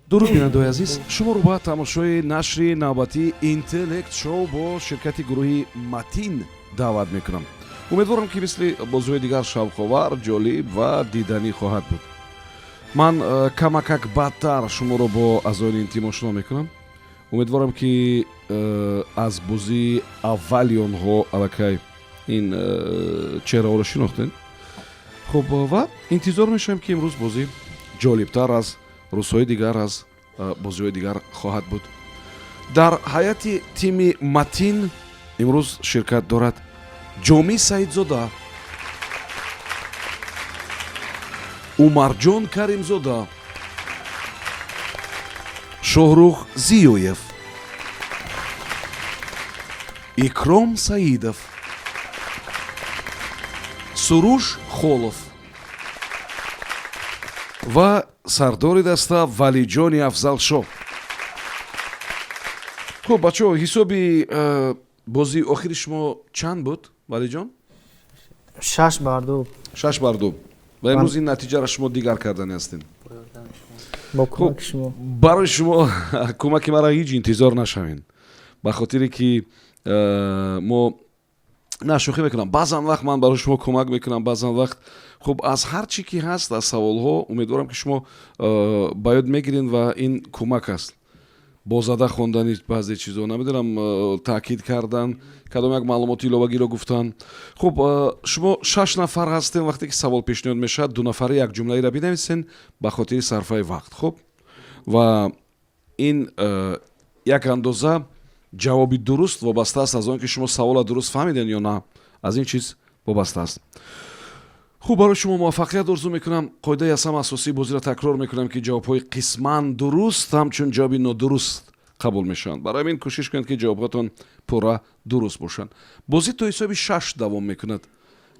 Дуруд, бинандаои азиз, шуморо ба тамошои нашри навбатии Интеллект Шоу бо ширкати гурӯҳи Матин даъват мекунам. Умедворам, ки мисли бозиҳои дигар шавқовар, ҷолиб ва диданӣ хоҳад буд. Ман камакак баъдтар шуморо бо аъзоёни ин тим ошно мекунам. Умедворам, ки аз бозии аввали онҳо аллакай ин чеҳраҳоро шинохтед. Хуб, ва интизор мешавем, ки имрӯз бозӣ ҷолибтар аз рӯзҳои дигар, аз бозиҳои дигар хоҳад буд. Дар ҳайати тими Матин имрӯз ширкат дорад Ҷомӣ Саидзода, Умарҷон Каримзода, Шоҳрух Зиёев, Икром Саидов, Суруш Холов ва сардори даста Валиҷони Афзалшоҳ. Хуб, бачаҳо, ҳисоби бозии охири шумо чанд буд, Валиҷон? 6-2. 6-2. Ва имрӯз ин натиҷаро шумо дигар кардани ҳастед. Бо кӯмаки шумо. Барои шумо кӯмаки маро ҳеҷ интизор нашавед, ба хотире ки мо, на, шӯхӣ мекунам, баъзан вақт ман барои шумо кӯмак мекунам, баъзан вақт. Хуб, аз ҳар чӣ ки ҳаст, аз саволҳо, умедворам, ки шумо ба ёд мегиред ва ин кӯмак аст. Бо зада хондани баъзе чизо, намедонам, таъкид кардан, кадом як маълумоти иловагиро гуфтан. Хуб, шумо шаш нафар ҳастем. Вақте ки савол пешниҳод мешавад, дунафара як ҷумлаеро бинависен ба хотири сарфаи вақт. Хуб, ва ин як андоза ҷавоби дуруст вобаста аст аз он ки шумо саволро дуруст фаҳмиден ё на, аз ин чиз вобаста аст. Хуб, барои шумо муваффақият орзу мекунам. Қоидаи аз ҳама асосии бозиро такрор мекунам, ки ҷавобҳои қисман дуруст ҳамчун ҷавоби нодуруст қабул мешаванд. Барои ҳамин кӯшиш кунед, ки ҷавобҳотон пурра дуруст бошанд. Бозӣ то ҳисоби шаш давом мекунад.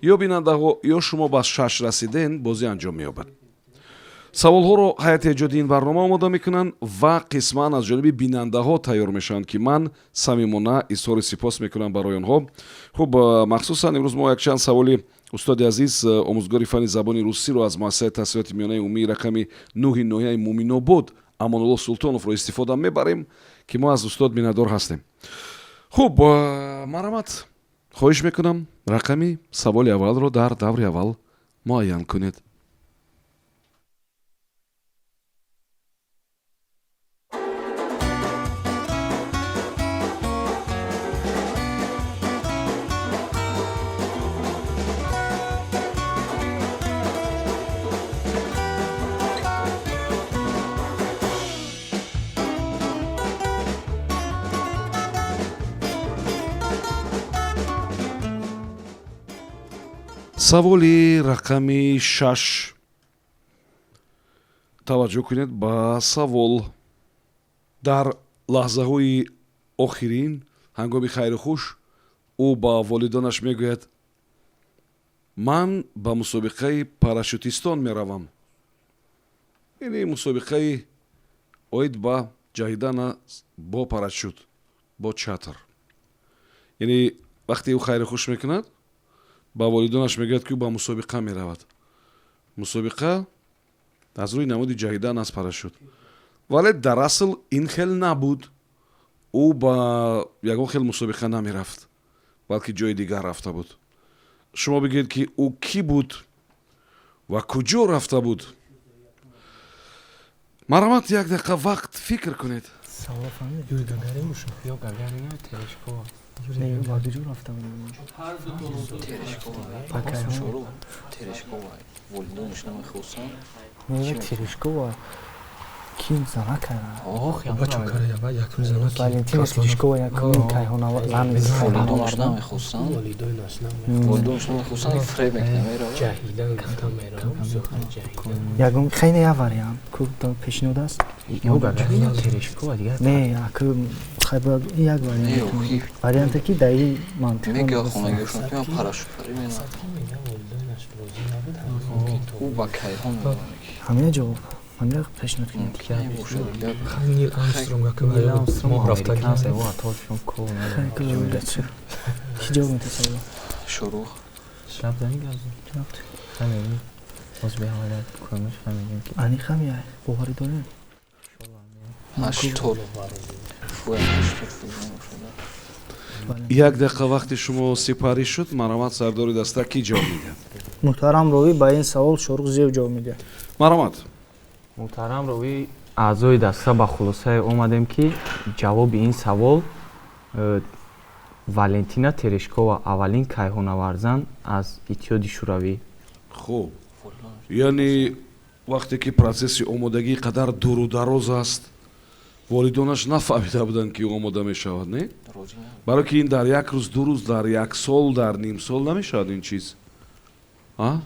Ё бинандаҳо, ё шумо ба шаш расиден, бозӣ анҷом меёбад. Саволҳоро ҳайати эҷодии ин барнома омода мекунанд ва қисман аз ҷониби бинандаҳо тайёр мешаванд, ки ман самимона изҳори сипос мекунам барои онҳо. Хуб, махсусан имрӯз мо якчанд саволи устоди азиз, омӯзгори фанни забони русиро аз муассисаи таҳсилоти миёнаи умумии рақами нӯҳи ноҳияи Муминобод Амонулло Султоновро истифода мебарем, ки мо аз устод миннатдор ҳастем. Хуб, марҳамат, хоҳиш мекунам, рақами саволи аввалро дар даври аввал муайян кунед. Саволи рақами 6. Таваҷҷӯҳ кунед ба савол. Дар лаҳзаҳои охирин, ҳангоми хайру хуш, ӯ ба волидонаш мегӯяд: «Ман ба мусобиқаи парашютистон меравам», яъне мусобиқаи оид ба ҷаҳидан бо парашют, бо чатр. Яъне вақте ӯ хайру хуш мекунад, ба волидонаш мегӯяд, ки ӯ ба мусобиқа меравад, мусобиқа аз рӯи намуди ҷаҳидан аз парашют. Вале дар асл ин хел набуд, ӯ ба ягон хел мусобиқа намерафт, балки ҷои дигар рафта буд. Шумо бигӯед, ки ӯ кӣ буд ва куҷо рафта буд? Марҳамат, як дақиқа вақт, фикр кунед. Савол фаҳмид? Юрий Гагарин бошад. Ё Гагарин, ё Терешкова. Не, ба куҷо рафта буд? Терешкова. Ба кайҳон? Шорух Терешкова. Волидонаш намехостанд. Не, Терешкова ким зана кард? Ох, Бачо кара яба якум зана ки Валентина Терешкова якумин кайҳонава зани Волидонаш кайҳонаварда. намехостанд. Волидонаш Волидонаш намехостанд, фреб мекунад, меравад. Ҷаҳидан гуфта меравам, ҷаҳидан. Ягон хеле як вариант ку пешниҳод аст? Ё Гагарин, ё Терешкова дигар. Не, аку хай бояд як Не, вариант. охи. Варианте ки дар ин мантиқ. Мегӯяд хонагиашон, ки ман парашютпарӣ менавам. Мегам волидонаш розӣ набуд. Ӯ ба кайҳон меравад. Ҳамина ҷавоб, ҳамина пешниҳод кунед. Бошад дигар. Хай, Нил Армстронг ака моҳ рафтагӣ. Хай, ку ки ҷавоб метавад саволо? Шорух. Ҷавоб. Ани хамия боварӣ дорем. 80. Бояд 80 фоиз. Як дақиқа вақти шумо сипарӣ шуд. Марҳамат, сардори даста, кӣ ҷавоб медиҳад? Муҳтарам ровӣ, ба ин савол Шорух Зиёев ҷавоб медиҳад. Марҳамат. Муҳтарам ровӣ, аъзои даста ба хулосае омадем, ки ҷавоби ин савол Валентина Терешкова, аввалин кайҳонаварзан аз Иттиҳоди Шӯравӣ. Хуб, яъне вақте ки процесси омодагӣ қадар дуру дароз аст, волидонаш нафаҳмида буданд, ки ӯ омода мешавад, не? Барое ки ин дар як рӯз, 2 рӯз, дар як сол, дар ним сол намешавад ин чиз, а?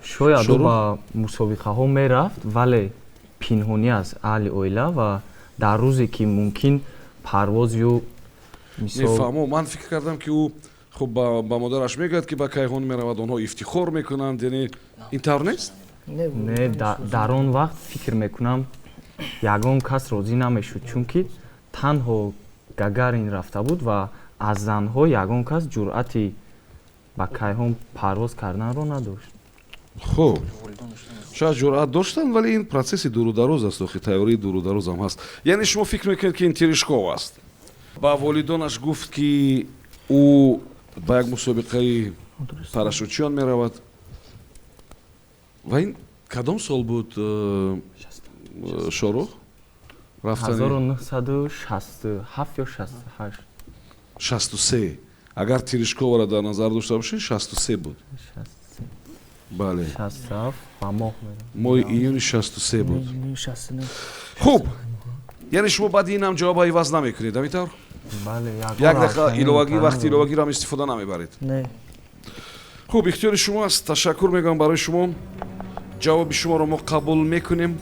Шояд ӯ ба мусобиқаҳо мерафт, вале пинҳонӣ аз аҳли оила, ва дар рӯзе ки мумкин парвози ӯ Мефаҳмо, ман фикр кардам, ки ӯ хуб ба модараш мегӯяд, ки ба кайҳон меравад, онҳо ифтихор мекунанд, яъне ин тавр нест? Не, дар он вақт фикр мекунам, ягон кас розӣ намешуд, чунки танҳо Гагарин рафта буд ва аз занҳо ягон кас ҷуръати ба кайҳон парвоз карданро надошт. Хуб, шояд ҷуръат доштанд, вале ин процесси дуру дароз аст, охи тайёрии дуру дарозам ҳаст. Яъне шумо фикр мекунед, ки ин Терешкова аст, ба волидонаш гуфт, ки ӯ ба як мусобиқаи парашютчиён меравад. Ва ин кадом сол буд, Шорух, рафтани? 1967 ё 68. 63. Агар Терешковаро дар назар дошта бошед, 63 буд, бале. 67 ба моҳ. Моҳи июни 63 буд. Хуб, яъне шумо баъди ин ҳам ҷавоба иваз намекунед, ҳамин тавр? Бале. Як дақиқа иловагӣ, вақти иловагиро ҳам истифода намебаред? Не. Хуб, ихтиёри шумо аст. Ташаккур мегӯям барои шумо. Ҷавоби шуморо мо қабул мекунем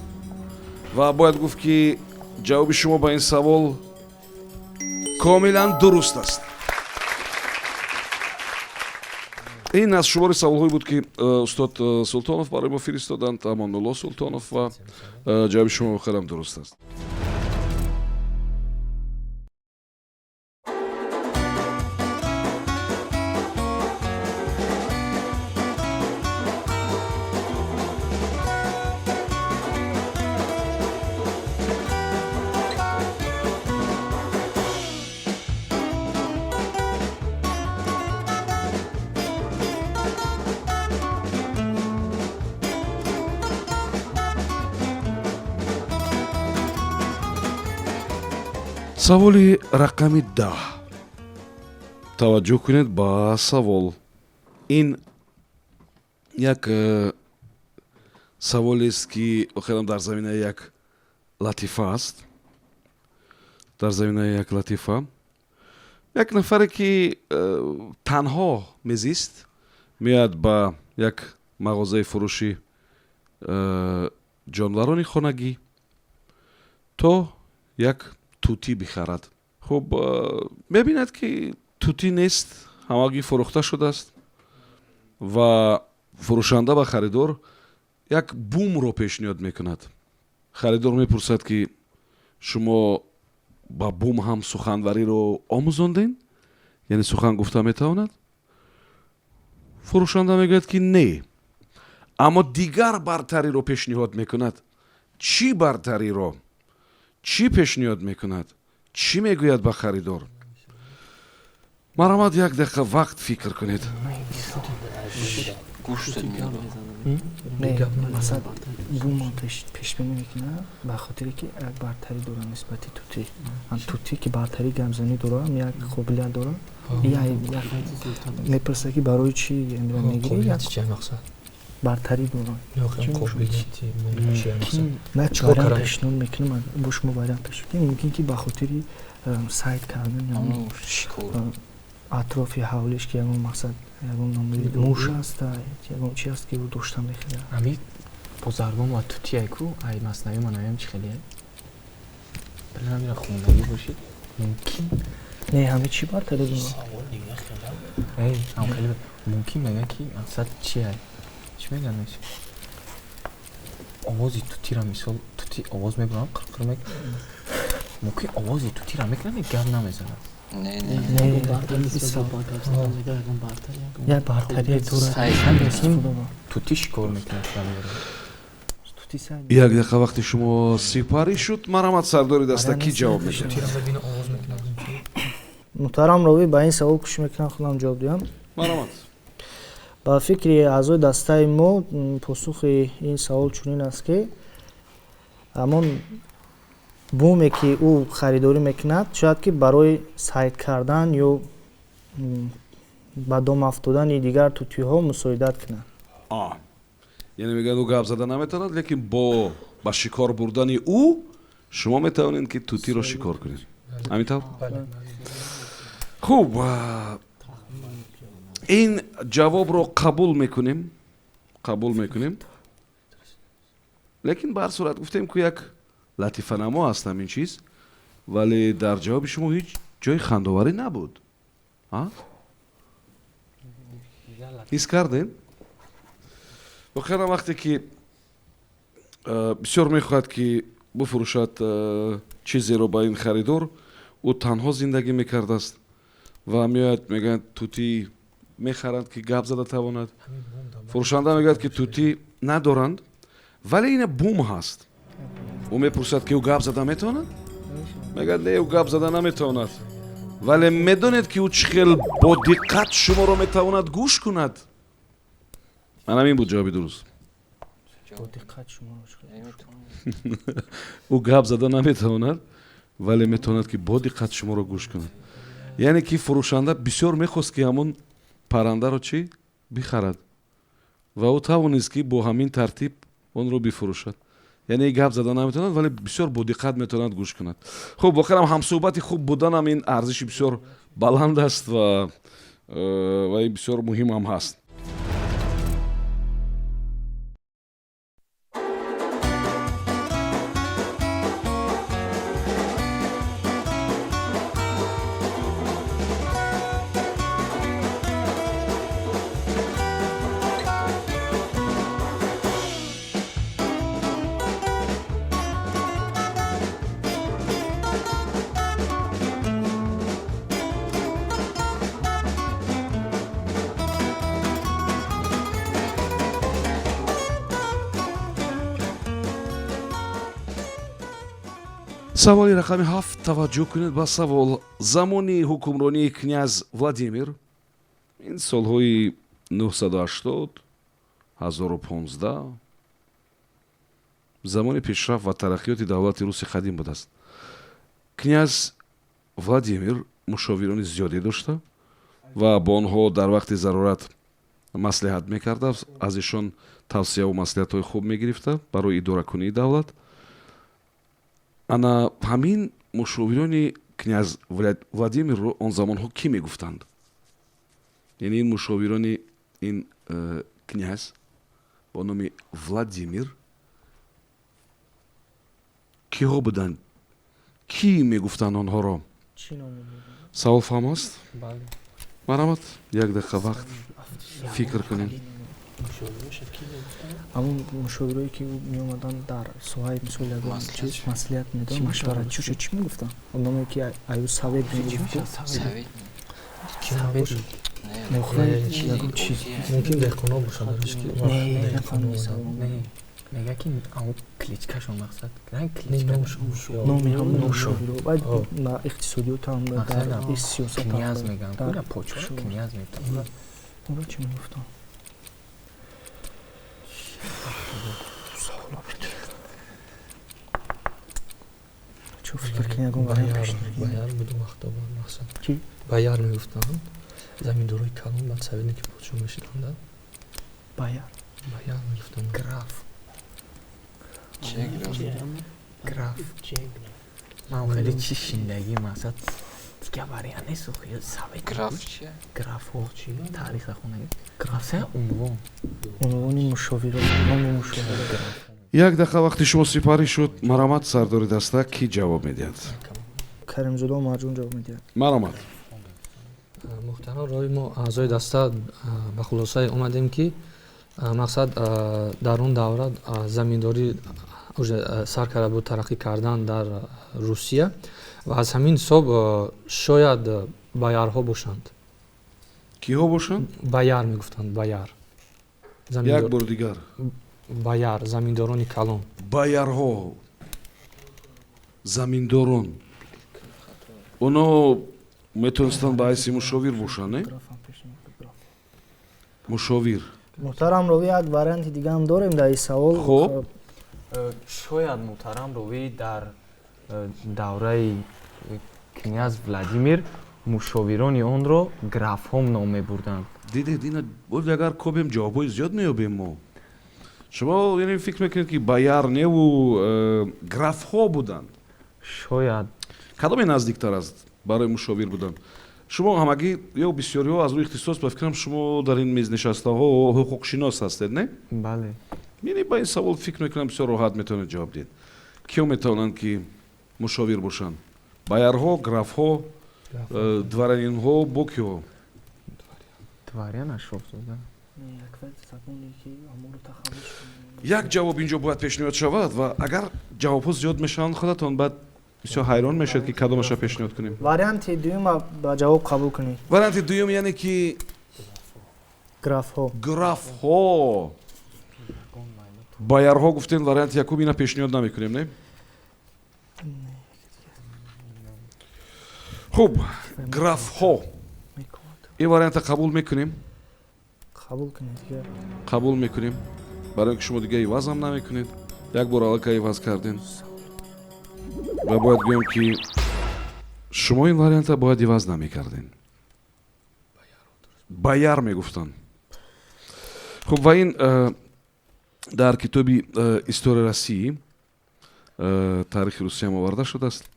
ва бояд гуфт, ки ҷавоби шумо ба ин савол комилан дуруст аст. Ин аз шумори саволҳое буд, ки устод Султонов барои мо фиристоданд, Амонулло Султонов, ва ҷавоби шумо хелам дуруст аст. Саволи рақами 10. Таваҷҷӯҳ кунед ба савол. Ин як саволест, ки охирам дар заминаи як латифа аст. Дар заминаи як латифа. Як нафаре, ки танҳо мезист, меояд ба як мағозаи фурӯши ҷонварони хонагӣ, то як тутӣ бихарад. Хуб, мебинад, ки тутӣ нест, ҳамагӣ фурӯхта шудааст, ва фурӯшанда ба харидор як бумро пешниҳод мекунад. Харидор мепурсад, ки шумо ба бум ҳам суханвариро омӯзонден, яъне сухан гуфта метавонад? Фурӯшанда мегӯяд, ки не, аммо дигар бартариро пешниҳод мекунад. Чӣ бартариро, чӣ пешниҳод мекунад, чӣ мегӯяд ба харидор? Марҳамат, як дақиқа вақт фикр кунед. Бума пешбинӣ мекунад, ба хотире ки як бартарӣ дорад нисбати тутӣ. Тутӣ ки бартарӣ гапзанӣ дорад, як қобилият дорад. Мепурсад, ки барои чӣ инро мегирӣ? Бартарӣ дорад. На, чӣ вариант пешниҳод мекунам, бо шумо вариант пешниҳод мумкин, ки ба хотири сайд кардан атрофи ҳавлиш, ки ягон мақсад, ягон намуди муш аст, ягон чи аст, ки ӯ дошта мехӯрад. Ами бозаргон ва тутӣ айку ай маснавӣ манавиам чӣ хеле билам, хондагӣ бошид, мумкин. Не, ҳами чӣ бартарӣ дорад? Эй, ам хеле мумкин мегӯяд, ки мақсад чи ай, чӣ мегӯянд, овози тутира, мисол, тути овоз мебарам, қирқир мек, мумкин овози тутира мекунам, гап намезанад. Як бартарие дорад. Тути шикор мекунад. Як дақиқа вақти шумо сипарӣ шуд. Марҳамат, сардори даста, кӣ ҷавоб медиҳад? Муҳтарам ровӣ, ба ин савол кӯшиш мекунам худам ҷавоб диҳам. Марҳамат. Ба фикри аъзои дастаи мо, посухи ин савол чунин аст, ки ҳамон буме, ки ӯ харидорӣ мекунад, шояд ки барои сайд кардан ё ба дом афтодани дигар тутиҳо мусоидат кунад. Яъне мегӯяд, ӯ гап зада наметавонад, лекин бо ба шикор бурдани ӯ шумо метавонед, ки тутиро шикор кунед. Ҳамин тавр? Хуб, ин ҷавобро қабул мекунем, қабул мекунем, лекин ба ҳар сурат гуфтем, ку як латифанамо аст ҳамин чиз, вале дар ҷавоби шумо ҳеҷ ҷои хандоварӣ набуд. Ҳис кардем? Воқеан, вақте ки бисёр мехоҳад, ки буфурӯшад чизеро ба ин харидор, ӯ танҳо зиндагӣ мекардааст ва меояд, мегӯяд, тутӣ мехаранд, ки гап зада тавонад. Фурӯшанда мегӯяд, ки тутӣ надоранд, вале ина бум ҳаст. Ӯ мепурсад, ки ӯ гап зада метавонад? Мегӯяд, не, ӯ гап зада наметавонад, вале медонед, ки ӯ чӣ хел бо диққат шуморо метавонад гӯш кунад. Ман ҳамин буд ҷавоби дуруст. Ӯ гап зада наметавонад, вале метавонад, ки бо диққат шуморо гӯш кунад. Яъне ки фурӯшанда бисёр мехост, ки ҳамон паррандаро чӣ бихарад, ва ӯ тавонист, ки бо ҳамин тартиб онро бифурӯшад. Яъне гап зада наметавонад, вале бисёр бодиққат метавонад гӯш кунад. Хуб, воқеан ҳамсӯҳбати хуб буданам ин арзиши бисёр баланд аст ва ин бисёр муҳим ҳам ҳаст. Саволи рақами 7. Таваҷҷӯҳ кунед ба савол. Замони ҳукмронии князь Владимир, ин солҳои 980, 1015, замони пешрафт ва тараққиёти давлати руси қадим будааст. Князь Владимир мушовирони зиёде дошта ва бо онҳо дар вақти зарурат маслиҳат мекарда, аз ишон тавсияву маслиҳатҳои хуб мегирифта барои идоракунии давлат. Ана ҳамин мушовирони князь Владимирро он замонҳо кӣ мегуфтанд? Яъне ин мушовирони ин князь бо номи Владимир киҳо буданд? Кӣ мегуфтанд онҳоро? Савол фаҳм аст? Марҳамат, як дақиқа вақт фикр кунем. Ҳамон мушовирое, ки меомаданд, дар соҳаи, мисол, ягон чиз маслиҳат медод, машварат чуша чӣ мегуфтанд? Одамое, ки аю совет мегуфт. Мумкин деҳқоно бошад. Мега, ки кличкашон, мақсад. Номи ҳамон мушовиро на иқтисодиётам, дар сиёсат. Князь мегӯянд, почва князь мегуфтанд. Ора чӣ мегуфтанд? Чо фикр кунӣ, ягон вариант пешниҳод? Баяр буд вақто, мақсад. Чӣ? Баяр мегуфтанд, заминдорои калон, баъд советники подшоҳ мешиданд. Баяр. Баяр мегуфтанд. Граф. Граф. Ман хеле чӣ шиндагӣ, мақсад, дигар вариант нест. Совет. Граф чия? Графҳо тариха хонагӣ. Граф се унвон. Унвони мушовиро, номи мушовиро. Як дақиқа вақти шумо сипарӣ шуд. Марҳамат, сардори даста, кӣ ҷавоб медиҳад? Каримзода Марҷон ҷавоб медиҳад. Марҳамат. Муҳтарам рои, мо аъзои даста ба хулосае омадем, ки мақсад, дар он давра заминдорӣ сар карда буд тараққӣ кардан дар Русия ва аз ҳамин ҳисоб шояд баярҳо бошанд. Киҳо бошанд? Баяр мегуфтанд, баяр. Як бори дигар. Бояр, заминдорони калон. Боярҳо, заминдорон, оно метавонистанд ба ҳайси мушовир бошанд, не? Мушовир. Муҳтарам ровӣ, як варианти дигаам дорем дар ин савол. Хуб. Шояд, муҳтарам ровӣ, дар давраи князь Владимир мушовирони онро графҳо ном мебурданд. Дидед, ина боз агар кобем, ҷавобҳои зиёд меёбем мо. Шумо яъне фикр мекунед, ки бояр неву графҳо буданд? Шояд. Кадоме наздиктар аст барои мушовир будан? Шумо ҳамагӣ ё бисёриҳо аз рӯи ихтисос, ба фикрам, шумо дар ин мизнишастаҳо ҳуқуқшинос ҳастед, не? Бале. Яъне ба ин савол, фикр мекунам, бисёр роҳат метавонед ҷавоб диҳед. Киё метавонанд, ки мушовир бошанд? Боярҳо, графҳо, дворянинҳо, бо киҳо? Дворян, ашрофзода. Як ҷавоб инҷо бояд пешниҳод шавад ва агар ҷавобҳо зиёд мешаванд, худатон баъд бисёр ҳайрон мешавед, ки кадомаша пешниҳод кунем. Варианти дуюма ба ҷавоб қабул кунед. Варианти дуюм, яъне ки графҳо. Графҳо. Боярҳо гуфтем варианти якум, ина пешниҳод намекунем, не? Хуб, графҳо, ин варианта қабул мекунем. Қабул кунед. Қабул мекунем, барои ки шумо дига ивазам намекунед, як бор аллакай иваз кардем. Ва бояд гӯем, ки шумо ин варианта бояд иваз намекардем. Бояр мегуфтанд. Хуб, ва ин дар китоби «История России», таърихи Русияам оварда шудааст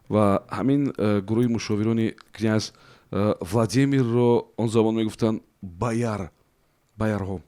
ва ҳамин гурӯҳи мушовирони князь Владимирро он замон мегуфтанд бояр, боярҳо.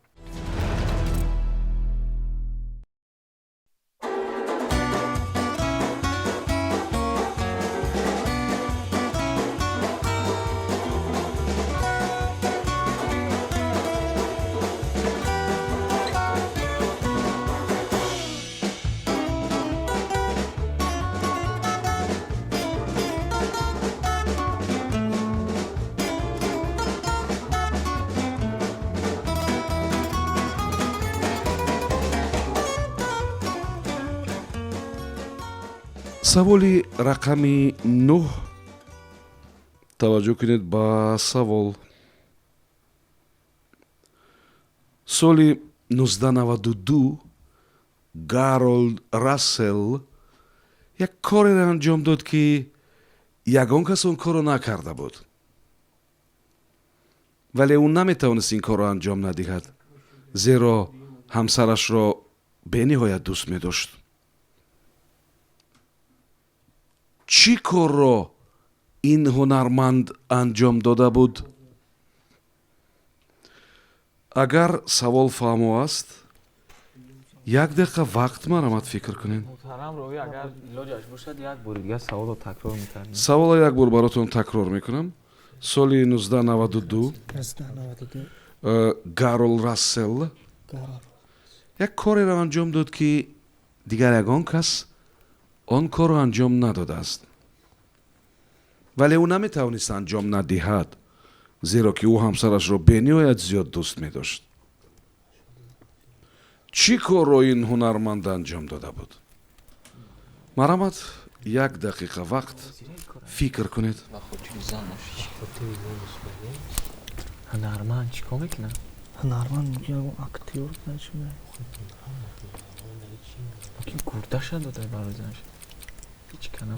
Саволи рақами 9. Таваҷҷӯҳ кунед ба савол. Соли 1992 Гаролд Рассел як кореро анҷом дод, ки ягон кас он корро накарда буд, вале ӯ наметавонист ин корро анҷом надиҳад, зеро ҳамсарашро бениҳоят дӯст медошт. Чӣ корро ин ҳунарманд анҷом дода буд? Агар савол фаҳмо аст, як дақиқа вақт марамад, фикр кунед. Муҳтарам ровӣ, агар илоҷаш бошад, як бори дигар саволро такрор мекардем. Саволро як бор баротон такрор мекунам. Соли 1992 Гарол Рассел як кореро анҷом дод, ки дигар ягон кас он корро анҷом надодааст, вале ӯ наметавонист анҷом надиҳад, зеро ки ӯ ҳамсарашро бениҳоят зиёд дӯст медошт. Чӣ корро ин ҳунарманд анҷом дода буд? Марамад, як дақиқа вақт, фикр кунед. Ҳунарманд чӣ кор мекунад? Ҳунарманд мумкин ягон актёр. Мумкин гурдаша дода барои занаш. Ҳеҷ кана.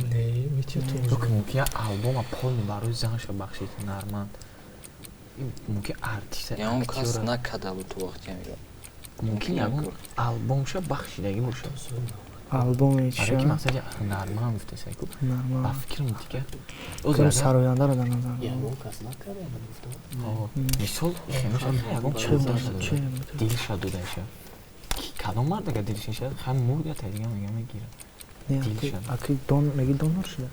Мумкин як альбома полный барои занша бахшид ҳунарманд. Мумкин артист. Ягон кас накарда буд то вақти ҳамиро. Мумкин ягон альбомша бахшидагӣ бошад. Альбоми чӣ? Ки мақсади ҳунарманд гуфтеса ку. Ба фикрам дигар. Кам сарояндаро дар назар. Ягон кас накарда буд. Мисол ягон дилша додаша. Кадом мард агар дилш шад, ҳам мурд я дига мега мегирад. Дилша. Аки дон меги донор шуда.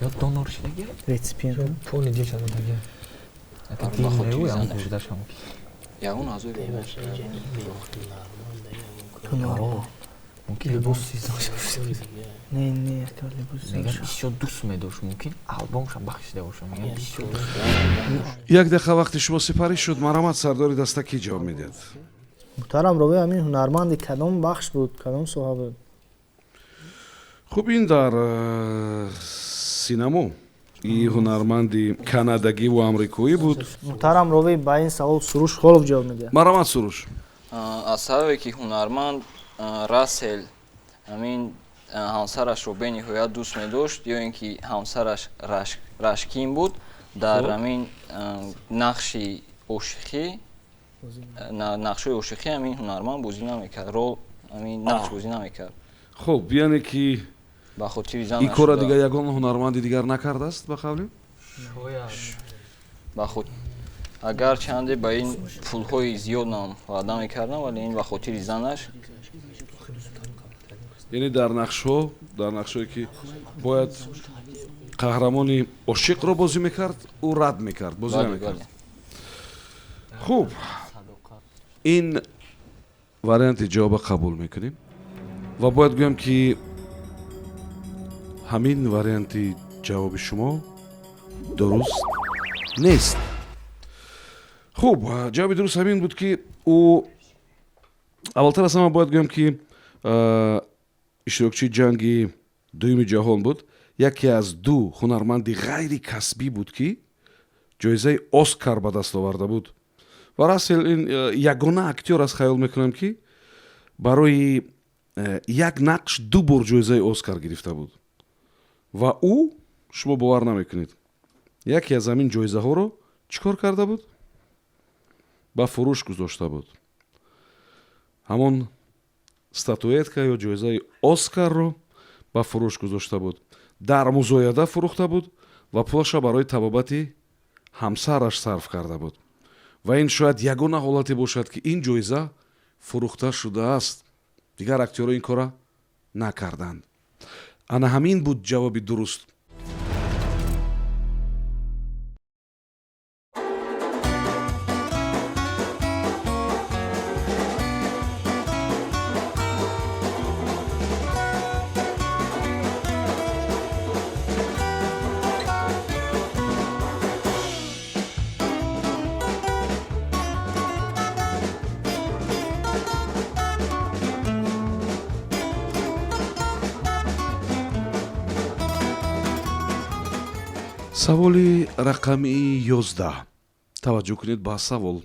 Ё донор шуда гира? Реципиент. Полный дилша дода гира. Аки дил неу ягон гурдаша мумкин. Ягон аъзои Мумкин либоси Не, не, ака либоси. Мегам бисёр дӯст медошт, мумкин албомша бахшида бошад. Мегам бисёр дӯст. Як дақиқа вақти шумо сипарӣ шуд. Марамад, сардори даста, кӣ ҷавоб медиҳад? Муҳтарам ровӣ, ҳамин ҳунарманди кадом бахш буд, кадом соҳа буд? Хуб, ин дар синамо и ҳунарманди канадагиву амрикоӣ буд. Муҳтарам ровӣ, ба ин савол Суруш Холов ҷавоб медиҳад. Марҳамат, Суруш. Аз сабабе ки ҳунарманд Рассел ҳамин ҳамсарашро бениҳоят дӯст медошт, ё ин ки ҳамсараш рашкин буд, дар ҳамин нақши ошиқӣ, нақшҳои ошиқӣ ҳамин ҳунарманд бозӣ намекард, рол ҳамин нақш бозӣ намекард. Хуб, яъне ки ба хотири зан ин корро дигар ягон ҳунарманди дигар накардааст, ба қавле? Ба худ агар чанде ба ин пулҳои зиёд нам ваъда мекардам, вале ин ба хотири занаш. Яъне дар нақшҳо, дар нақшҳое ки бояд қаҳрамони ошиқро бозӣ мекард, ӯ рад мекард, бозӣ намекард. Хуб, ин варианти ҷавоба қабул мекунем ва бояд гӯям ки ҳамин варианти ҷавоби шумо дуруст нест. Хуб, ҷавоби дуруст ҳамин буд ки ӯ аввалтар аз ҳама бояд гӯям ки иштирокчии ҷанги дуюми ҷаҳон буд, яке аз ду ҳунарманди ғайри касбӣ буд ки ҷоизаи Оскар ба даст оварда буд. Ва Рассел ин ягона актёр аст, хаёл мекунам, ки барои як нақш ду бор ҷоизаи Оскар гирифта буд. Ва ӯ, шумо бовар намекунед, яке аз ҳамин ҷоизаҳоро чӣ кор карда буд? Ба фурӯш гузошта буд. Ҳамон статуэтка ё ҷоизаи Оскарро ба фурӯш гузошта буд, дар музояда фурӯхта буд ва пулаша барои табобати ҳамсараш сарф карда буд. Ва ин шояд ягона ҳолате бошад, ки ин ҷоиза фурӯхта шудааст. Дигар актёрҳо ин кора накарданд. Ана ҳамин буд ҷавоби дуруст. Саволи рақами 11. Таваҷҷӯҳ кунед ба савол.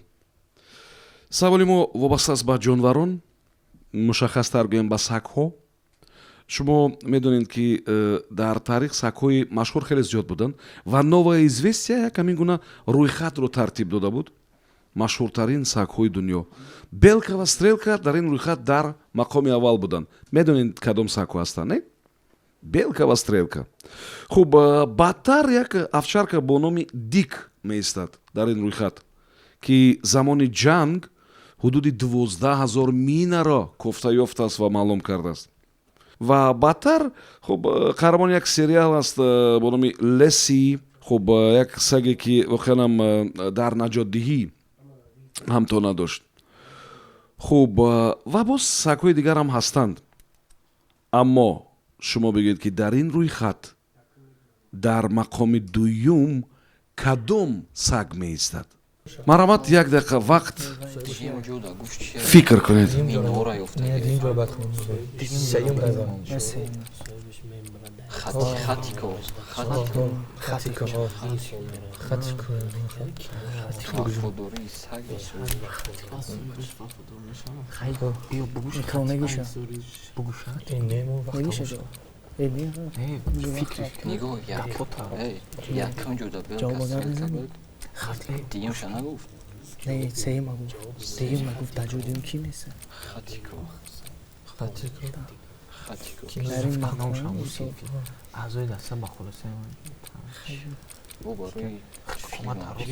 Саволи мо вобаста аст ба ҷонварон, мушаххастар гӯем, ба сагҳо. Шумо медонед, ки дар таърих сагҳои машҳур хеле зиёд буданд ва «Новая известия» як ҳамин гуна рӯйхатро тартиб дода буд, машҳуртарин сагҳои дунё. Белка ва Стрелка дар ин рӯйхат дар мақоми аввал буданд. Медонед, кадом сагҳо ҳастанд, не? Белка ва Стрелка. Хуб, баъдтар як овчарка бо номи Дик меистад дар ин рӯйхат, ки замони ҷанг ҳудуди 12 000 минаро кофта ёфтааст ва маълум кардааст. Ва баъдтар, хуб, қаҳрамони як сериал аст бо номи Лесси. Хуб, як саге, ки воқеанам дар наҷотдиҳӣ ҳамто надошт. Хуб, ва боз сагҳои дигарам ҳастанд, аммо шумо бигӯед, ки дар ин рӯйхат дар мақоми дуюм кадом саг меистад? Марҳамат, як дақиқа вақт, фикр кунед. Минора ёфта. Инҷо бад сеюм. Хатико. Хатико, хатико. Вафодории саг. Микро мегӯша. Мегӯша ҷавоб. Не. Нигоҳ, якум ҷода Ҷавоб Белка агар Стрелка мезанӣ? буд, дуюмша нагуфт. Не, сеюма гуфт. Дуюма гуфт, дар ҷои дуюм ки меса? Хатико. Хатико. Хатико. Дар ин мақом мисол. Аъзои даста ба хулосаи Бо барои ҳукумат арӯз.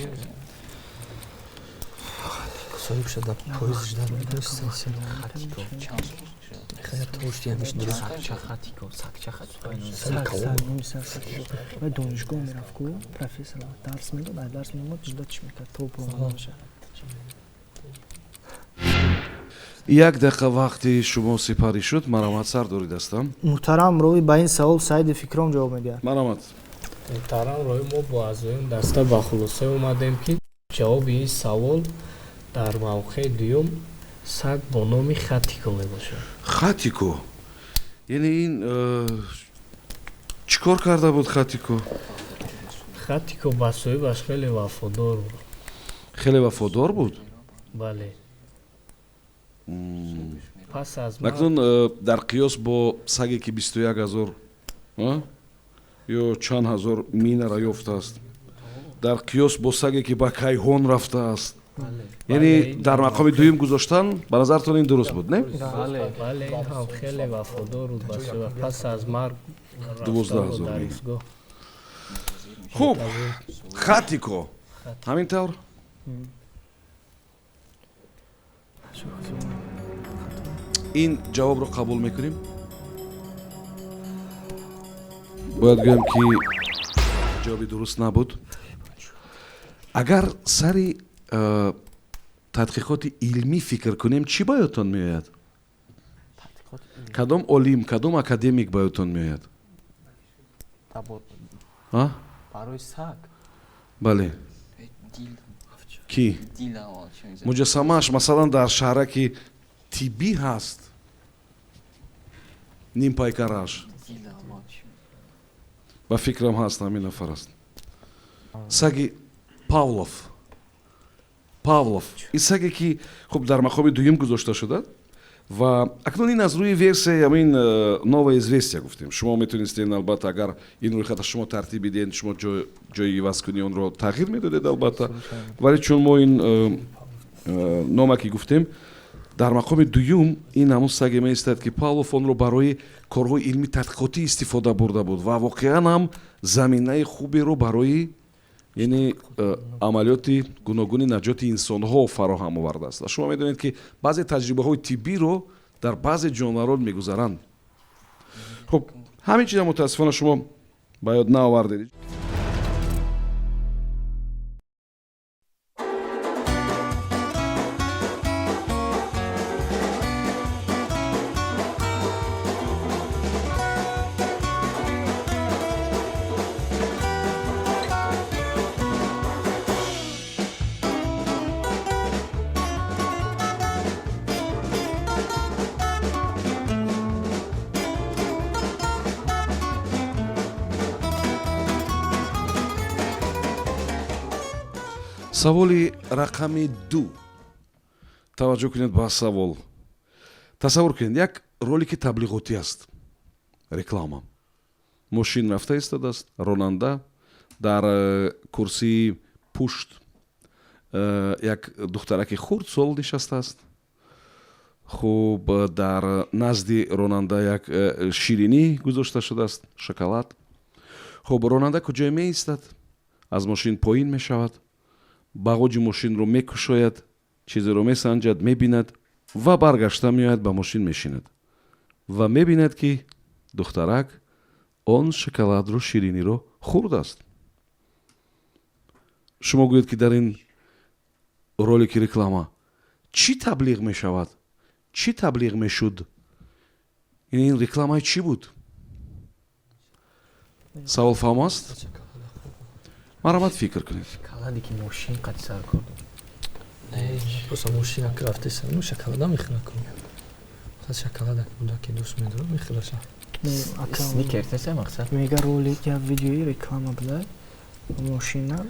Соҳиб шуда поезд ждать мекунӣ. Хатико. Чанд сол Хеле тошти ҳамиш дуруст. Сагча хатико, сагча хатико. Саг, саг, номи саг Хатико. Ва донишгоҳ мерафт ку, профессор дарс медод, ай дарс меомад, ждать чӣ мекард, то буромада мешавад. Як дақиқа вақти шумо сипарӣ шуд. Марҳамат, сардори дастам. Муҳтарам ровӣ, ба ин савол Саиди Фикром ҷавоб медиҳад. Марҳамат. Муҳтарам ровӣ, мо бо аъзоёни даста ба хулоса омадем, ки ҷавоби ин савол дар мавқеи дуюм Саг бо номи Хатико мебошад. Хатико, яъне ин чӣ кор карда буд Хатико? Хатико ба соҳибаш хеле вафодор буд. Хеле вафодор буд? Бале. Пас аз Акнун дар қиёс бо саге, ки 21 000 ё чанд ҳазор минара ёфтааст, дар қиёс бо саге, ки ба кайҳон рафтааст, яъне дар мақоми дуюм гузоштан, ба назартон ин дуруст буд, не? Бале, ин ҳам хеле вафодор буд ба соҳибаш. Пас аз марг 12 000 дар мина. истгоҳ. Хуб, Хатико, ҳамин тавр. Ин ҷавобро қабул мекунем. Бояд гӯям, ки ҷавоби дуруст набуд. Агар сари тадқиқоти илмӣ фикр кунем, чӣ ба ёдтон меояд? Кадом олим, кадом академик ба ёдтон меояд? Барои саг? Бале, кӣ? Муҷассамааш, масалан, дар шаҳраки тиббӣ ҳаст, нимпайкараш, ба фикрам, ҳаст. Ҳамин нафар аст, саги Павлов. Павлов, ин саге, ки хуб, дар мақоми дуюм гузошта шуда. Ва акнун ин аз рӯи версияи ҳамин «Новое известия» гуфтем. Шумо метавонистед, албатта, агар ин рӯйхата шумо тартиб бидиҳед, шумо ҷои ивазкунии онро тағйир медодед, албатта. Вале чун мо ин нома ки гуфтем, дар мақоми дуюм ин ҳамун саге меистад, ки Павлов онро барои корҳои илмӣ тадқиқотӣ истифода бурда буд ва воқеан ҳам заминаи хуберо барои, яъне, амалиёти гуногуни наҷоти инсонҳо фароҳам овардааст. Ва шумо медонед, ки баъзе таҷрибаҳои тиббиро дар баъзе ҷонварон мегузаранд. Хуб, ҳамин чиза мутаассифона шумо ба ёд наовардед. Саволи рақами 2. Таваҷҷӯҳ кунед ба савол. Тасаввур кунед, як ролики таблиғотӣ аст, реклама. Мошин рафта истодааст, ронанда дар курсии пушт як духтараки хурдсол нишастааст. Хуб, дар назди ронанда як ширинӣ гузошта шудааст, шоколад. Хуб, ронанда куҷое меистад, аз мошин поин мешавад, бағоҷи мошинро мекушояд, чизеро месанҷад, мебинад ва баргашта меояд, ба мошин мешинад ва мебинад, ки духтарак он шоколадро, шириниро хӯрдааст. Шумо гӯед, ки дар ин ролики реклама чӣ таблиғ мешавад, чӣ таблиғ мешуд? Ин рекламаи чӣ буд? Савол фаҳм аст? Марҳамат, фикр кунед. Шоколаде, ки мошин қати сар кор. Просто мошина ки рафтеса, ну, шоколада мехӯра ку. Шоколада буда, ки дӯст медорам, мехӯраша. Сникерс нест мақсад? Мега, ролик, як видеои реклама буда. Мошина,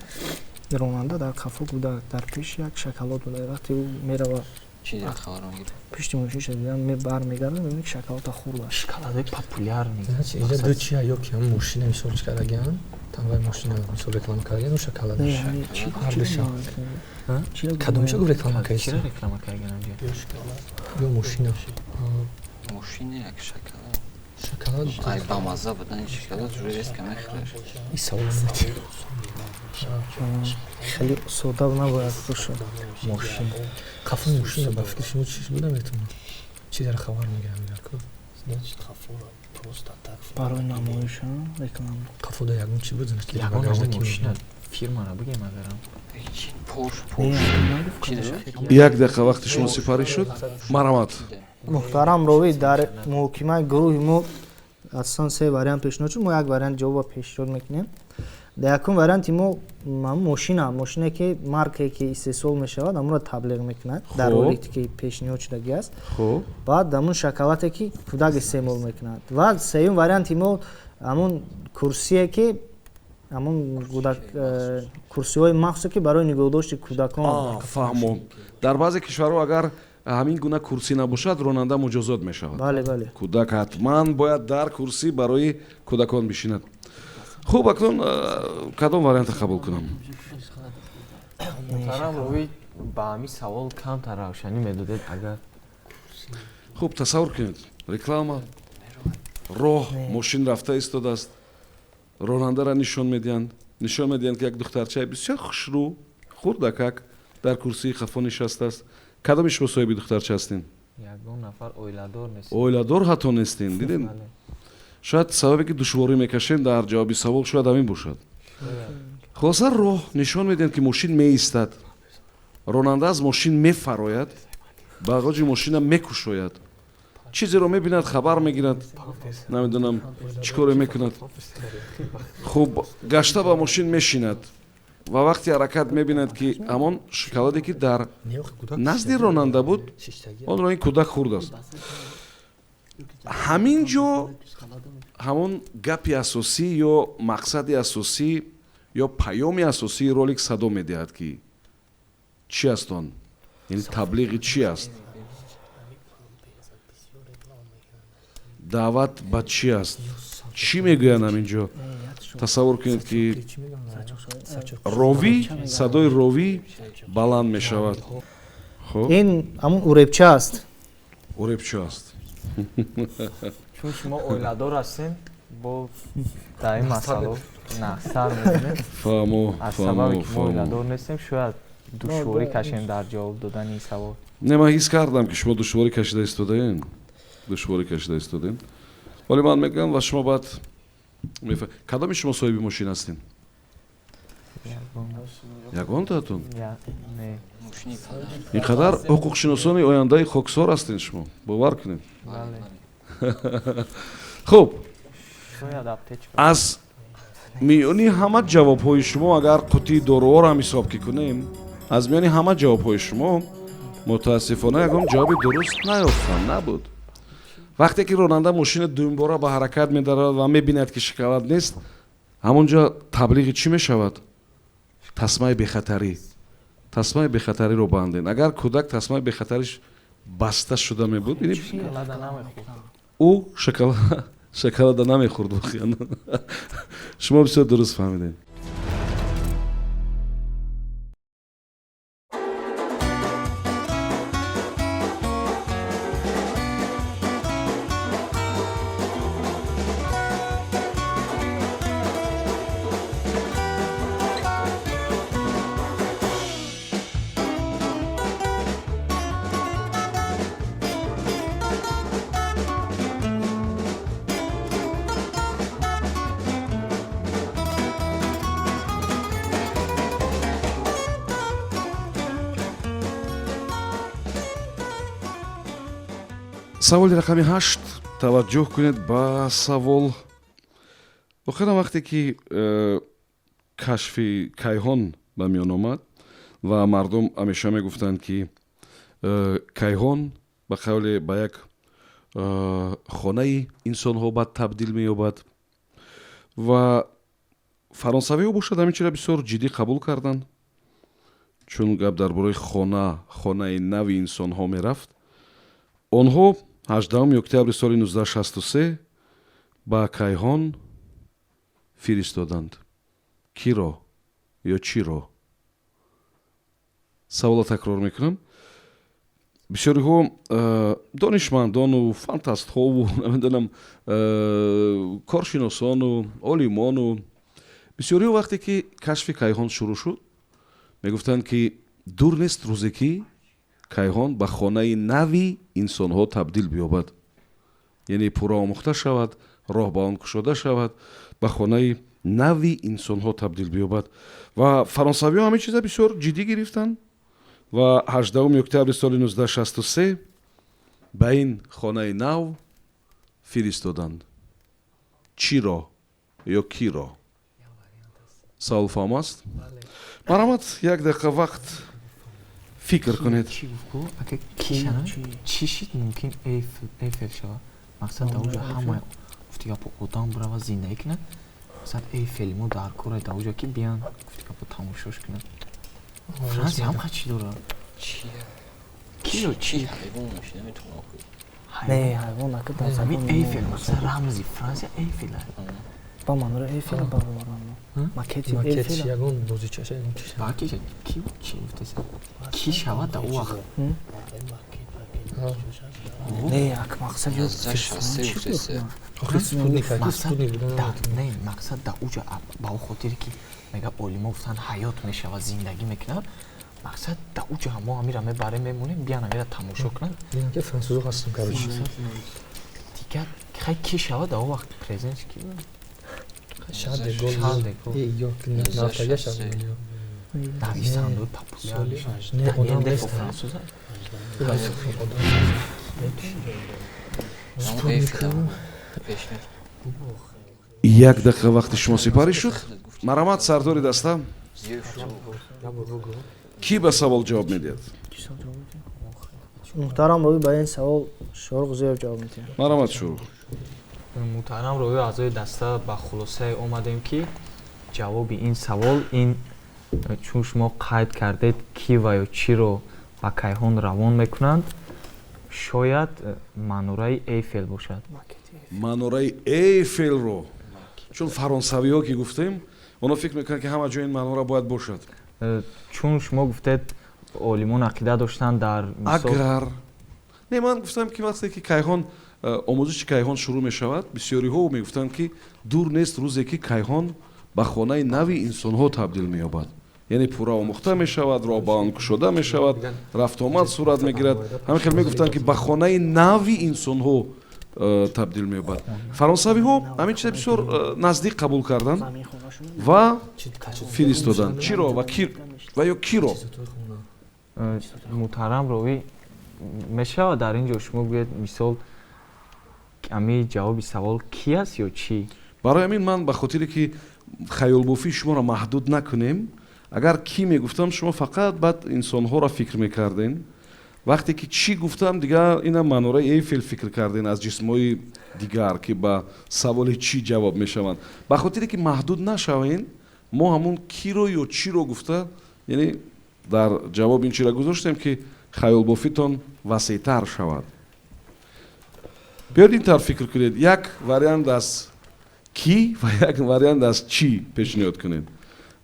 ронанда дар қафо буда, дар пеш як шоколад буда. Вақте ӯ мерава, пишти мошинша дидан, бармегардад, мебинад, ки шоколада хӯрда. Шоколадои популярный. Инҷа ду чия: ё ки ҳам мошина мисол чӣ кардагиан, тамғаи мошина мисол реклама кардагиан, ё шоколад. Ҳардуша. Кадомиша гуфт реклама Чира кардиса? Реклама кардагиан инҷа? Ё мошина. Мошина, як шоколад. Шоколад. Ай, бамазза будани шоколад уже резко мехӯраш. Ин савол намети. Хеле сода набояд бошад. Мошин. Қафои мошина, ба фикри шумо, чӣ буда метавонад? Чизеро хабар мегирам ку? Барои намоиша реклама. Қафода ягон чӣ буд, значит, Ягон багажда ки мошина фирмара бигем агарам. Порш, Порш. Як дақиқа вақти шумо сипарӣ шуд, марҳамат. Муҳтарам ровӣ, дар муҳокимаи гурӯҳи мо асосан се вариант пешниҳод шуд. Мо як вариант ҷавоба пешниҳод мекунем. Дар якум варианти мо мошина, мошине ки маркае ки истеҳсол мешавад, ҳамонро таблиғ мекунад дар ролике ки пешниҳод шудагӣ аст. Баъд ҳамон шоколаде ки кӯдак истеъмол мекунад. Ва сеюм варианти мо ҳамон курсие ки ҳамон курсиҳои махсусе ки барои нигоҳдошти кӯдакон. Фаҳмом. Дар баъзе кишварҳо агар ҳамин гуна курсӣ набошад, ронанда муҷозот мешавад. Бале, бале. Кӯдак ҳатман бояд дар курсӣ барои кӯдакон бишинад. Хуб, акнун кадом вариантро қабул кунам? Муҳтарам ровӣ, ба ҳамин савол камтар равшанӣ медодед агар. Хуб, тасаввур кунед, реклама, роҳ, мошин рафта истодааст, ронандаро нишон медиҳанд, нишон медиҳанд ки як духтарчаи бисёр хушрӯ, хурдакак дар курсии хафо нишастааст. Кадоми шумо соҳиби духтарча ҳастин? Ягон нафар оиладор нест. Оиладор ҳатто нестин, дидед? Шояд сабабе ки душворӣ мекашем дар ҷавоби савол шояд ҳамин бошад. Хулоса, роҳ нишон медиҳанд ки мошин меистад, ронанда аз мошин мефарояд, бағоҷи мошина мекушояд, чизеро мебинад, хабар мегирад, намедонам чӣ коре мекунад. Хуб, гашта ба мошин мешинад ва вақти ҳаракат мебинад ки ҳамон шоколаде ки дар назди ронанда буд, онро ин кӯдак хӯрдааст. Ҳамин ҷо ҳамон гапи асосӣ ё мақсади асосӣ ё паёми асосии ролик садо медиҳад ки чӣ аст он, яъне таблиғи чӣ аст, даъват ба чӣ аст, чӣ мегӯянд ҳамин ҷо. Тасаввур кунед ки ровӣ, садои ровӣ баланд мешавад. Ин ҳамон уребча аст. Уребча аст. Чун шумо оиладор ҳастем, бо дар ин масъало нақсар мекунем. Фаҳмо, аз сабабе ки мо оиладор нестем, шояд душворӣ кашем дар ҷавоб додани ин савол. Не, ман ҳис кардам ки шумо душворӣ кашида истодаем, душворӣ кашида истодаем. Вале ман мегӯям ва шумо баъд кадоми шумо соҳиби мошин ҳастем? Ягонтаатон? Ин қадар ҳуқуқшиносони ояндаи хоксор ҳастен шумо, бовар кунед. Хуб, аз миёни ҳама ҷавобҳои шумо агар қутии доруҳоро ҳам ҳисоб ки кунем, аз миёни ҳама ҷавобҳои шумо мутаассифона ягон ҷавоби дуруст наёфтам, набуд. Вақте ки ронанда мошина дуюмбора ба ҳаракат медарад ва мебинад ки шоколад нест, ҳамон ҷо таблиғи чӣ мешавад? Тасмаи бехатарӣ. Тасмаи бехатариро банден. Агар кӯдак тасмаи бехатариш баста шуда мебуд, ӯ шоколада намехӯрд воқеан. Шумо бисёр дуруст фаҳмидед. Саволи рақами 8. Таваҷҷӯҳ кунед ба савол. Охиран вақте ки кашфи кайҳон ба миён омад ва мардум ҳамеша мегуфтанд ки кайҳон ба қавле ба як хонаи инсонҳо бад табдил меёбад ва фаронсавиҳо бошад ҳамин чизро бисёр ҷиддӣ қабул карданд, чун гап дар бораи хона, хонаи нави инсонҳо мерафт. Онҳо 18 октябри соли 1963 ба кайҳон фиристоданд. Киро ё чиро? Саволро такрор мекунам. Бисёриҳо донишмандону фантастҳову намедонам коршиносону олимону бисёриҳо вақте ки кашфи кайҳон шурӯъ шуд, мегуфтанд ки дур нест рӯзе ки кайҳон ба хонаи нави инсонҳо табдил биёбад, яъне пурра омӯхта шавад, роҳ ба он кушода шавад, ба хонаи нави инсонҳо табдил биёбад. Ва фаронсавиҳо ҳамин чиза бисёр ҷиддӣ гирифтанд ва 18 октябри соли 1963 ба ин хонаи нав фиристоданд. Чиро ё киро? Савол фаҳм аст? Марҳамат, як дақиқа вақт, фикр кунед. Чӣ гуфт ку? Ака, кишана чӣ шид, мумкин Эйфел шавад? Мақсад, дар уҷа ҳама, гуфти гапо, одам бирава, зиндагӣ кунад. Мақсад, Эйфели мо дар кора дар уҷа, ки биян, гуфти гапо, тамошош кунад. Франсия ҳам ха чӣ дорад? Киро чӣ ҳайвон меши, наметавонам. Не, ҳайвон ака дар ҳамин Эйфел, мақсад, рамзи Франсия Эйфел. Ба манора Эйфел бароварам, макети Эйфел. Ягон бозичаша, ягон чиз. Баки ки чӣ гуфтеса, ки шавад дар ӯ вақт? Не, ак, мақсад ё Спутник. Не, мақсад, дар уҷа ба ӯ хотире ки мега олимо гуфтанд, ҳаёт мешавад, зиндагӣ мекунад. Мақсад, дар уҷа мо амира мебарем, мемонем, биян, амира тамошо кунанд. Ки франсузо ҳастем, короче. Дигар хай, ки шавад дар он вақт президент, ки? Шарл де Гол. Шарл де Гол. Ё нафтага Шарл. Нависандаи популяр. Не, одам нест. Франсуза. Одам. Спутник. Як дақиқа вақти шумо сипарӣ шуд. Марҳамат, сардори даста, кӣ ба савол ҷавоб медиҳад? Муҳтарам ровӣ, ба ин савол Шорух Зиёев ҷавоб медиҳад. Марҳамат, Шорух. Муҳтарам ровӣ, аъзои даста ба хулосае омадем, ки ҷавоби ин савол ин, чун шумо қайд кардед, ки ва ё чиро ба кайҳон равон мекунанд, шояд манораи Эйфел бошад. Манораи Эйфелро, чун фаронсавиҳо ки гуфтем, онҳо фикр мекунанд, ки ҳама ҷо ин манора бояд бошад. Чун шумо гуфтед, олимон ақида доштанд дар Агар не, ман гуфтам, ки вақте ки кайҳон, омӯзиши кайҳон шурӯъ мешавад, бисёриҳо мегуфтанд, ки дур нест рӯзе, ки кайҳон ба хонаи нави инсонҳо табдил меёбад, яъне пурра омӯхта мешавад, роҳ ба он кушода мешавад, рафтуомад сурат мегирад. Ҳамин хел мегуфтанд, ки ба хонаи нави инсонҳо табдил меёбад. Фаронсавиҳо ҳамин чиза бисёр наздик қабул карданд ва фиристоданд. Чиро ва ки ва ё киро? Муҳтарам ровӣ, мешавад дар ин ҷо шумо гӯед, мисол, ами ҷавоби савол ки аст ё чӣ? Барои ҳамин ман, ба хотире ки хаёлбофии шуморо маҳдуд накунем, агар кӣ мегуфтам, шумо фақат баъд инсонҳоро фикр мекардем. Вақте ки чӣ гуфтам, дигар ина манораи Эйфел фикр кардем, аз ҷисмҳои дигар, ки ба саволи чӣ ҷавоб мешаванд. Ба хотире ки маҳдуд нашавем, мо ҳамун киро ё чиро гуфта, яъне дар ҷавоб ин чиро гузоштем, ки хаёлбофитон васеътар шавад. Биёед, ин тавр фикр кунед: як вариант аз кӣ ва як вариант аз чӣ пешниҳод кунед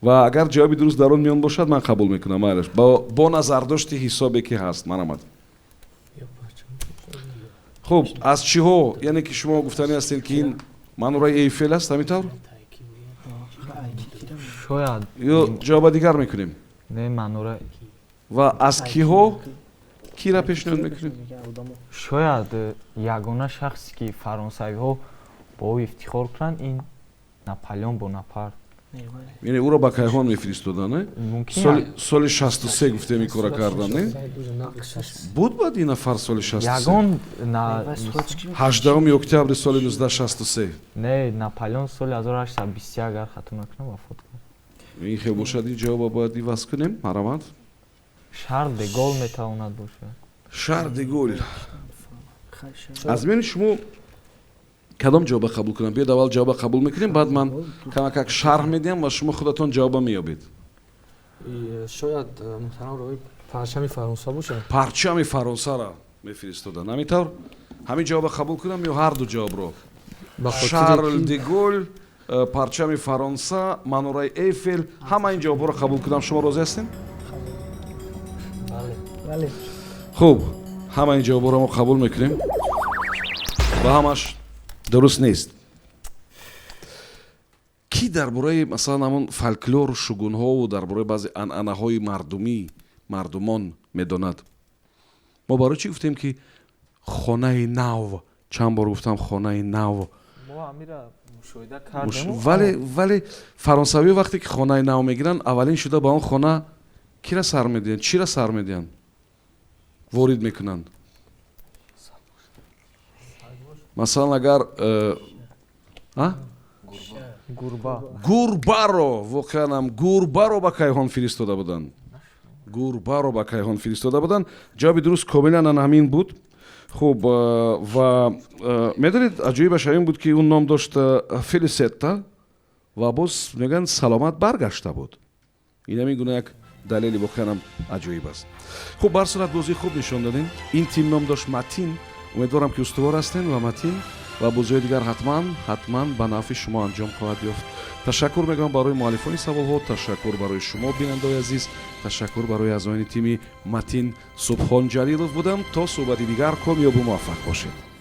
ва агар ҷавоби дуруст дар он миён бошад, ман қабул мекунам. Майлаш, бо назардошти ҳисобе ки ҳаст. Марҳамат. Хуб, аз чиҳо, яъне ки шумо гуфтанӣ ҳастед, ки ин манораи Эйфел аст, ҳамин тавр? Шояд. Ё ҷавоба дигар мекунем? Не, манора. Ва аз киҳо, кира пешниҳод мекунем? Шояд ягона шахсе, ки фаронсавиҳо бо ӯ ифтихор кунанд, ин Наполеон Бонапарт. Яъне ӯро ба кайҳон мефиристоданд, не? Соли 63 гуфтем, ин кора кардан, не буд? Баъд ин нафар соли 63, ягон 18 октябри соли 1963. Не, Наполеон соли 1821, агар хато накунам, вафот кард. Ин хел бошад, ин ҷавоба бояд иваз кунем. Марҳамат. Шарл де Гол метавонад бошад. Шарл де Гол. Аз миёни шумо кадом ҷавоба қабул кунам? Биёд, аввал ҷавоба қабул мекунем, баъд ман камакак шарҳ медиҳам ва шумо худатон ҷавоба меёбед. Шояд, муҳтарам ровӣ, парчами Фаронса бошад. Парчами Фаронсара мефиристоданд, ҳамин тавр? Ҳамин ҷавоба қабул кунам ё ҳарду ҷавобро? Шарл де Гол, парчами Фаронса, манораи Эйфел, ҳама ин ҷавобҳоро қабул кунам, шумо розӣ ҳастем? Хуб, ҳама ин ҷавобҳоро мо қабул мекунем ва ҳамаш дуруст нест. Кӣ дар бораи, масалан, ҳамон фольклору шугунҳову дар бораи баъзе анъанаҳои мардумӣ, мардумон медонад? Мо барои чӣ гуфтем, ки хонаи нав? Чанд бор гуфтам хонаи нав. Вале фаронсавиҳо вақте ки хонаи нав мегиранд, аввалин шуда ба он хона кира сар медиҳанд, чира сар медиҳанд, ворид мекунанд? Масалан, агар Гурба. Гурбаро, воқеанам гурбаро ба кайҳон фиристода буданд, гурбаро ба кайҳон фиристода буданд. Ҷавоби дуруст комилан ана ҳамин буд. Хуб, ва медонед, аҷоибаш ҳамин буд, ки ӯ ном дошт Фелисетта ва боз мегӯянд, саломат баргашта буд. Ин ҳамин гуна як далели воқеанам аҷоиб аст. Хуб, бар сурат, бозии хуб нишон додем. Ин тим ном дошт Матин. Умедворам, ки устувор ҳастем ва матин ва бозиҳои дигар ҳатман, ҳатман ба нафъи шумо анҷом хоҳад ёфт. Ташаккур мегӯям барои муаллифони саволҳо, ташаккур барои шумо, бинандаои азиз, ташаккур барои аъзоёни тими Матин. Субҳон Ҷалилов будам. То суҳбати дигар комёбу муваффақ бошед.